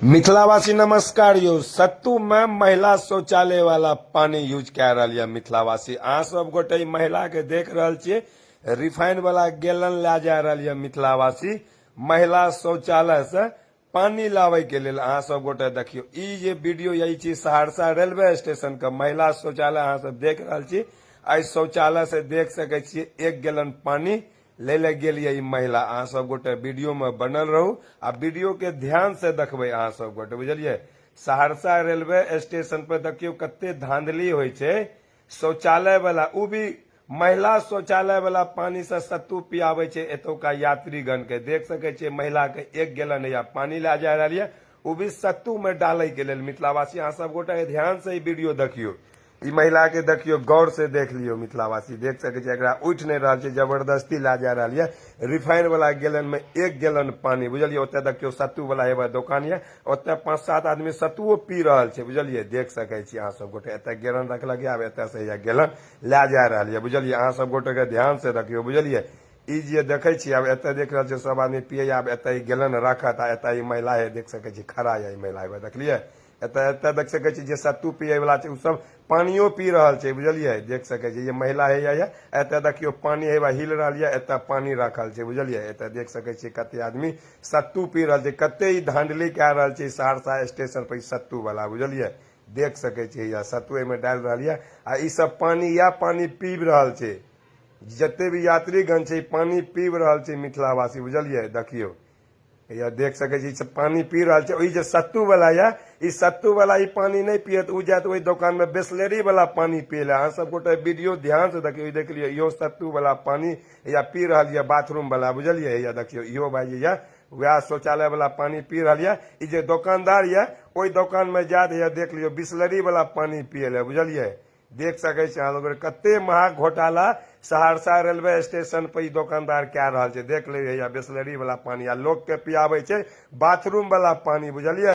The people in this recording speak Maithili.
मिथिलावासी नमस्कार यौ। सत्तू में महिला शौचालय वाला पानी यूज कए रहल यऽ मिथिलावासी। अहाँ सब गोटे ई महिला के देख रहल छियै, रिफाइन वाला गैलन लए जा रहल यऽ मिथिलावासी महिला शौचालय से पानी लाबै के लेल। अहाँ सब गोटे देखियौ ई जे वीडियो यही छी सहरसा रेलवे स्टेशन के महिला शौचालय अहाँ सब देख रहल छी। एहि शौचालय से देख सकै छियै 1 गैलन पानी लै लए गेल यऽ ई महिला। अहाँ सब गोटे वीडियो में बनल रहू आ वीडियो के ध्यान से देखबै अहाँ सब गोटे, बुझलियै। सहरसा रेलवे स्टेशन पर देखियौ कते धांधली होइ छै। शौचालय वाला, उ भी महिला शौचालय वाला पानी से सत्तू पियाबै छै एतौका यात्रीगण के। देख सकै छियै महिला के 1 गैलन या पानी लए जा रहल यऽ, उ भी सत्तू में डालै के लेल। मिथिलावासी अहाँ सब गोटे ध्यान से ई वीडियो देखियौ। ई महिला के देखियो, गौर से देख लियो मिथिलावासी। देख सके छियै एकरा उठि नहि रहल छै, जबरदस्ती लए जा रहल यऽ रिफाइन वाला गैलन में 1 गैलन पानी, बुझलियै। ओतऽ देखियौ सत्तू वाला एगो दोकान यऽ, ओतऽ 5-7 आदमी सत्तुओ पी रहल छै, बुझलियै। देख सकै छी अहाँ सब गोटे एतऽ गैलन रखलक यऽ, आब एतऽ से हैया गैलन लए जा रहल यऽ, बुझलियै। अहाँ सब गोटे के ध्यान से देखियौ, बुझलियै। ई जे देखै छी आब एतऽ देख रहल छै सब आदमी पियै, आब एतऽ ई गैलन रखत आ एतऽ ई महिला है, देख सकै छी खड़ा यऽ ई महिला, देखलियै। एतऽ एतऽ देख सकै छी जे सत्तू पियै वाला छै ओ सब पानियो पी रहल छै, बुझलियै। देख सकै छी जे महिला है या एतऽ देखियौ पानी हेवा हिल रहल यऽ, एतऽ पानी रखल छै, बुझलियै। एतऽ देख सकै छी कते आदमी सत्तू पी रहल छै, कते ई धांधली कए रहल छै सहरसा स्टेशन पर ई सत्तू वाला, बुझलियै। देख सकै छी या सत्तू एहिमे डालि रहल यऽ आ ई सब पानी या पानी पीब रहल छै। जते भी यात्रीगण छै ई पानी पीब रहल छै मिथिलावासी, बुझलियै। देखियौ या देख सकै छी सब पानी पी रहल छै। ओहि जे सत्तू वाला यऽ, ई सत्तू वाला ई पानी नहि पियत, ओ जायत ओहि दोकान में बिसलेरी वाला पानी पियै लए। अहाँ सब गोटे वीडियो ध्यान से देखियौ। ई देख लियौ, इहो सत्तू वाला पानी या पी रहल यऽ बाथरूम वाला, बुझलियै। या देखियौ इहो भाई यऽ वएह शौचालय वाला पानी पी रहल यऽ। ई जे दोकानदार यऽ ओहि दोकान में जायत, या देख लियौ बिसलेरी वाला पानी पियै लए, बुझलियै। देख सकै छी अहाँ लोग कते महा घोटाला सहरसा रेलवे स्टेशन पर ई दोकानदार कए रहल छै। देख लियौ या बिसलेरी वाला पानी आ लोक के पियाबै छै बाथरूम वाला पानी, बुझलियै।